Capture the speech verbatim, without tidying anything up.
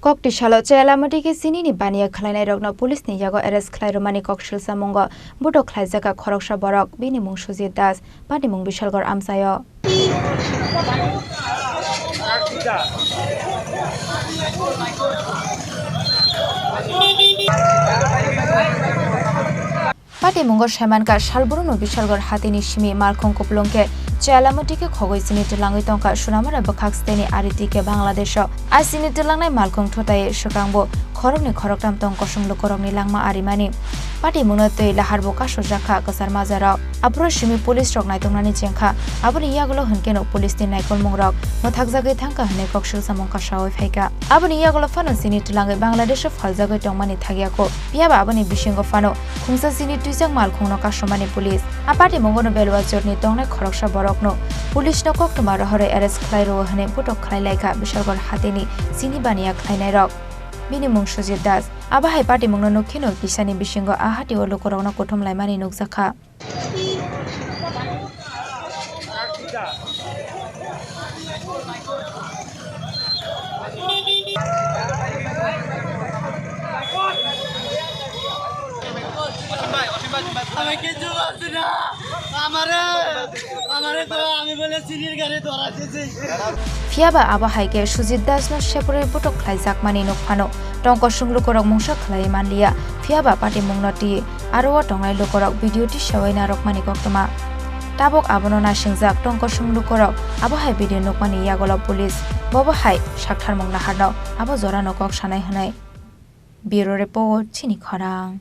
Kok tisalo Chayalamuti khe chinini baniya khlainairokno police ni yago arrest khlai rwmani kok silsamungo butok khlaijak kha khoroksa borok, bini mung Sujit Das, patimung Bishalgarh amchaio. Patimungo saimankha, salbrum no Bishalgarh hatini simi malkhung kupulung khe Chayalamuti khe khogwi chini twlangwi tongkha Sunamura bwkhak steni ari twi khe Bangladesh o. A chini twlangnai malkhung thutai swkangbo khoroknwi khoroktam tong kosong lukurokni langma arimani. Patimungno twi laharbo kasojak kha kwchar majaro. Aphuru simi police rok naituknani chengkha, aboni yagulo hwnkhe no police ni naikolmungrok mwthakjagwi thangkha hwnwi kok silsamung kasawi phaikha. Aboni yagulo phano chini twlangwi Bangladesh o phaljagwi tongmani thagyakho. Phiyaba aboni bisingo phano khungsa chini twijak malkhungno kasomani police. A patimungono Beluachurni tongnai khoroksa borokno police no koktwma rohorwi arrest khlai rwo hwnwi butok khlai laikha Bishalgarh hatini chini baniya khlainairok. Bini mung Sujit Das. Abo hai patimungno nukkheno kisani bisingo a hatio lukurokno kuthum laimani nukjakha. আমি কিচ্ছু পাচ্ছি না। আমারে, আমারে তো আমি বলে চিনির গাড়ি ধরা দিয়েছি। Phiyaba abo hai khe Sujit Das no separate butok khlaijakmani nuk phano tongkosong lukurok mungsa khlaiwi manliya. Phiyaba patimungno twi aro o tongnai lukurok video tisawai narwkmani koktwma. Tabuk abono naisingjak tongkosong lukurok abo hai video nukmani yagulo police bobo hai saktharmung naharno abo jorano kok sanai hwnwi. Bureau Report, Chini Khorang.